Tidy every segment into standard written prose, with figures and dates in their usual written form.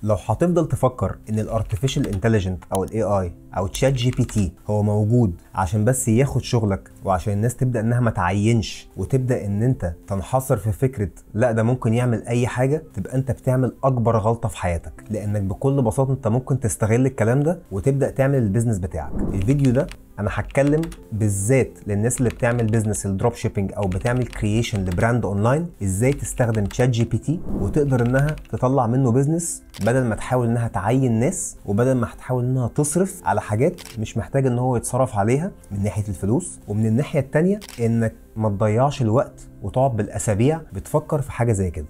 لو هتفضل تفكر ان ال artificial intelligent او ال AI او ChatGPT هو موجود عشان بس ياخد شغلك وعشان الناس تبدا انها ما تعينش وتبدا ان انت تنحصر في فكرة لا ده ممكن يعمل اي حاجة، تبقى انت بتعمل اكبر غلطه في حياتك، لانك بكل بساطة انت ممكن تستغل الكلام ده وتبدا تعمل ال business بتاعك. الفيديو ده انا هتكلم بالذات للناس اللي بتعمل business ال drop shipping او بتعمل creation ل brand online، ازاي تستخدم ChatGPT وتقدر انها تطلع منه business بدل ما تحاول انها تعين ناس وبدل ما هتحاول انها تصرف على حاجات مش محتاج ان هو يتصرف عليها من ناحية الفلوس، ومن الناحية الثانية انك ما تضيعش الوقت وتقعد بالاسابيع بتفكر في حاجة زي كده.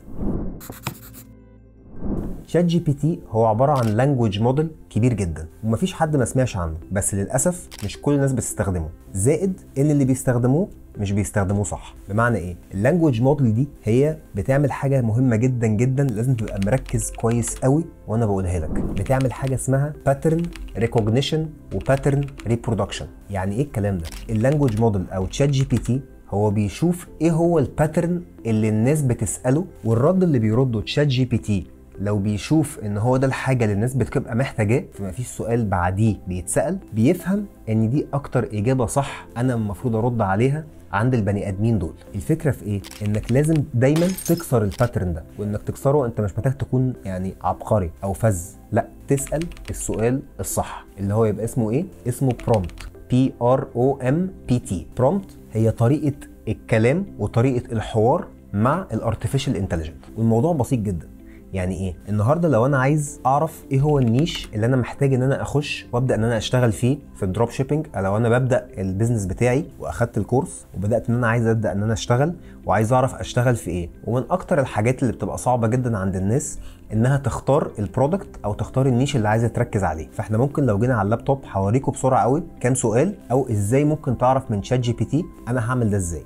ChatGPT هو عبارة عن language model كبير جدا ومفيش حد ما سمعش عنه، بس للاسف مش كل الناس بتستخدمه، زائد ان اللي بيستخدموه مش بيستخدموه صح. بمعنى ايه؟ ال language model دي هي بتعمل حاجة مهمة جدا جدا لازم تبقى مركز كويس قوي وانا بقولها لك. بتعمل حاجة اسمها pattern recognition و pattern reproduction. يعني ايه الكلام ده؟ ال language model او ChatGPT هو بيشوف ايه هو ال pattern اللي الناس بتساله، والرد اللي بيرده ChatGPT لو بيشوف ان هو ده الحاجة اللي الناس بتبقى محتاجاه فمفيش سؤال بعديه بيتسال، بيفهم ان دي اكتر اجابه صح انا المفروض ارد عليها عند البني ادمين دول. الفكرة في ايه؟ انك لازم دايما تكسر ال pattern ده، وانك تكسره انت مش محتاج تكون يعني عبقري او فذ، لا، تسال السؤال الصح اللي هو يبقى اسمه ايه؟ اسمه prompt، P R O M P T. prompt هي طريقه الكلام وطريقه الحوار مع ال artificial intelligent. والموضوع بسيط جدا. يعني ايه؟ النهارده لو انا عايز اعرف ايه هو ال niche اللي انا محتاج ان انا اخش وابدا ان انا اشتغل فيه في ال drop shipping، لو انا ببدا ال business بتاعي واخدت ال course وبدات ان انا عايز ابدا ان انا اشتغل وعايز اعرف اشتغل في ايه، ومن اكتر الحاجات اللي بتبقى صعبة جدا عند الناس انها تختار ال product او تختار ال niche اللي عايزه تركز عليه. فاحنا ممكن لو جينا على اللابتوب هوريكم بسرعة قوي كام سؤال او ازاي ممكن تعرف من ChatGPT انا هعمل ده ازاي.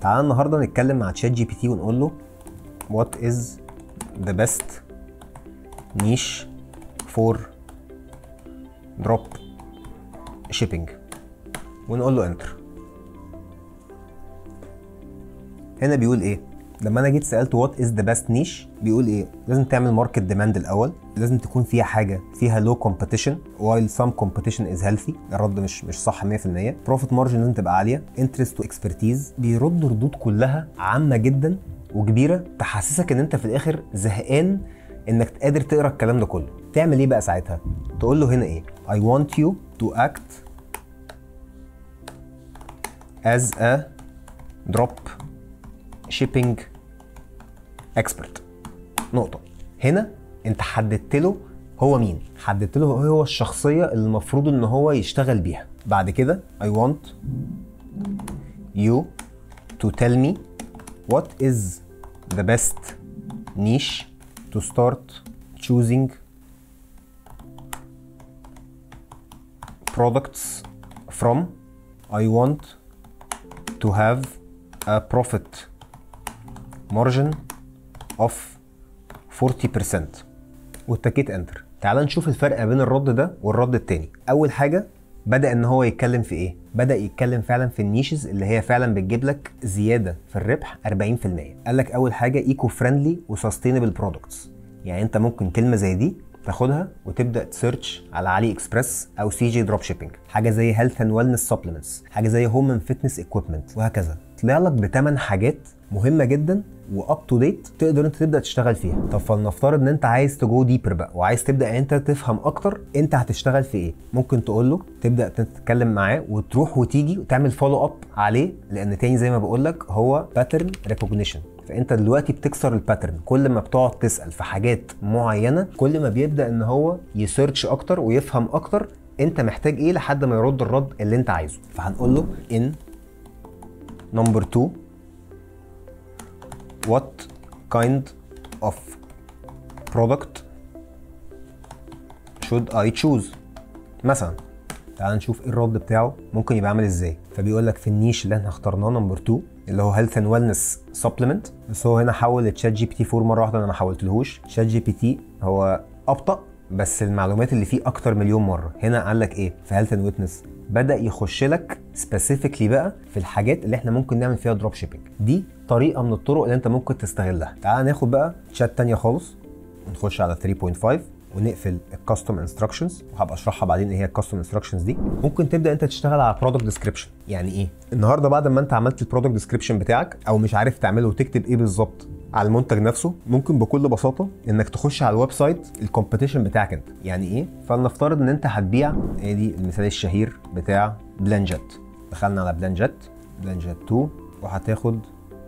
تعال النهارده نتكلم مع ChatGPT ونقول له what is the best niche for drop shipping ونقول له enter. هنا بيقول ايه؟ لما انا جيت سالته what is the best niche بيقول ايه؟ لازم تعمل market demand الاول، لازم تكون فيها حاجة فيها low competition while some competition is healthy. الرد مش صح 100%. profit margin لازم تبقى عالية، interest و expertise. بيرد ردود كلها عامة جدا وكبيره تحسسك ان انت في الاخر زهقان انك قادر تقرا الكلام ده كله. تعمل ايه بقى ساعتها؟ تقول له هنا ايه؟ I want you to act as a drop shipping expert. نقطة. هنا انت حددت له هو مين، حددت له هو الشخصية اللي المفروض ان هو يشتغل بيها. بعد كده I want you to tell me what is the best niche to start choosing products from. I want to have a profit margin of 40%. واتكيت enter. تعال نشوف الفرق بين الرد ده والرد التاني. اول حاجة بدأ ان هو يتكلم في ايه؟ بدأ يتكلم فعلا في ال niches اللي هي فعلا بتجيب لك زيادة في الربح 40%. قال لك اول حاجة eco friendly و sustainable products. يعني انت ممكن كلمة زي دي تاخدها وتبدأ ت search على AliExpress او CJ Dropshipping، حاجة زي health and wellness supplements، حاجة زي home and fitness equipment، وهكذا. طلع لك بثمان حاجات مهمة جدا و up to date تقدر انت تبدا تشتغل فيها. طب فلنفترض ان انت عايز ت go deeper بقى وعايز تبدا انت تفهم اكتر انت هتشتغل في ايه، ممكن تقول له تبدا تتكلم معاه وتروح وتيجي وتعمل follow up عليه، لان تاني زي ما بقول لك هو pattern recognition. فانت دلوقتي بتكسر ال pattern، كل ما بتقعد تسال في حاجات معينة كل ما بيبدا ان هو ي search اكتر ويفهم اكتر انت محتاج ايه لحد ما يرد الرد اللي انت عايزه. فهنقول له in number 2 what kind of product should I choose مثلا. تعال نشوف ايه الرد بتاعه ممكن يبقى عامل ازاي. فبيقول لك في ال niche اللي احنا اخترناه number 2 اللي هو health and wellness supplement، بس هو هنا حول ChatGPT 4 مرة واحدة، انا ما حولتلهوش. ChatGPT هو ابطأ بس المعلومات اللي فيه اكتر مليون مرة. هنا قال لك ايه في health and wellness؟ بدأ يخش لك specifically بقى في الحاجات اللي احنا ممكن نعمل فيها drop shipping. دي طريقه من الطرق اللي انت ممكن تستغلها. تعال ناخد بقى شات تانية خالص. ونخش على 3.5 ونقفل ال custom instructions، وهبقى اشرحها بعدين ايه هي ال custom instructions دي. ممكن تبدا انت تشتغل على product description. يعني ايه؟ النهارده بعد ما انت عملت ال product description بتاعك او مش عارف تعمله وتكتب ايه بالظبط على المنتج نفسه، ممكن بكل بساطة انك تخش على ال website ال competition بتاعك انت. يعني ايه؟ فلنفترض ان انت هتبيع، ادي المثال الشهير بتاع BlendJet. دخلنا على BlendJet، BlendJet 2، وهتاخد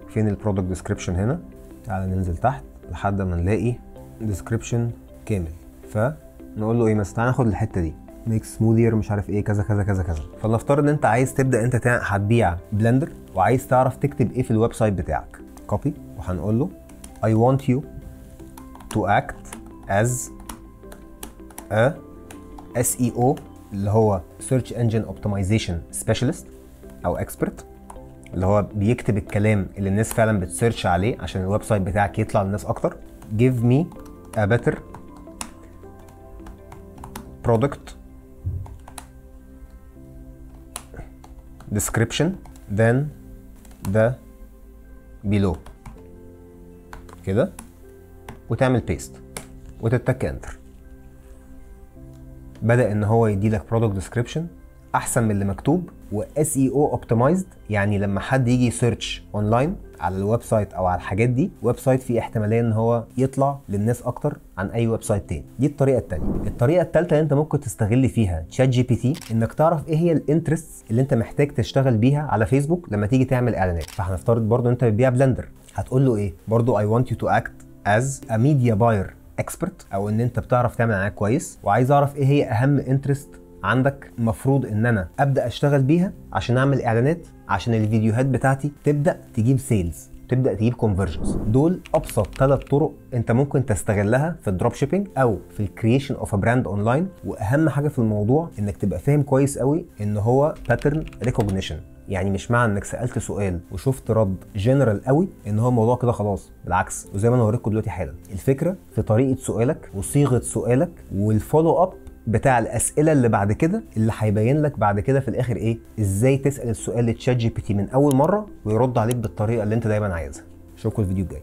فين ال product description هنا؟ تعال ننزل تحت لحد ما نلاقي description كامل. فنقول له ايه مثلا؟ تعال ناخد الحتة دي، make smoothier مش عارف ايه كذا كذا كذا كذا. فلنفترض ان انت عايز تبدا انت هتبيع blender وعايز تعرف تكتب ايه في ال website بتاعك. copy، وهنقول له I want you to act as a SEO اللي هو Search Engine Optimization Specialist أو Expert، اللي هو بيكتب الكلام اللي الناس فعلا بت search عليه عشان ال website بتاعك يطلع للناس أكتر. Give me a better product description than the below كده، وتعمل paste وتتك enter. بدأ ان هو يدي لك product description احسن من اللي مكتوب و SEO optimized. يعني لما حد يجي search online على ال website او على الحاجات دي، website فيه احتمالية ان هو يطلع للناس اكتر عن اي website تاني. دي الطريقة الثانية. الطريقة الثالثة اللي انت ممكن تستغل فيها ChatGPT انك تعرف ايه هي ال interests اللي انت محتاج تشتغل بيها على فيسبوك لما تيجي تعمل اعلانات. فهنفترض برضو انت بتبيع blender، هتقول له ايه؟ برضو I want you to act as a media buyer expert، او ان انت بتعرف تعمل اعلانات كويس، وعايز اعرف ايه هي اهم interest عندك المفروض ان انا ابدا اشتغل بيها عشان اعمل اعلانات، عشان الفيديوهات بتاعتي تبدا تجيب sales، تبدا تجيب conversions. دول ابسط 3 طرق انت ممكن تستغلها في ال dropshipping او في ال creation of a brand online. واهم حاجة في الموضوع انك تبقى فاهم كويس قوي ان هو pattern recognition. يعني مش معنى انك سالت سؤال وشفت رد جنرال قوي ان هو الموضوع كده خلاص، بالعكس. وزي ما انا هوريكم دلوقتي حالا، الفكرة في طريقه سؤالك وصيغة سؤالك وال follow up بتاع الاسئلة اللي بعد كده، اللي هيبين لك بعد كده في الاخر ايه، ازاي تسال السؤال ل ChatGPT من اول مرة ويرد عليك بالطريقة اللي انت دايما عايزها. اشوفكم الفيديو الجاي.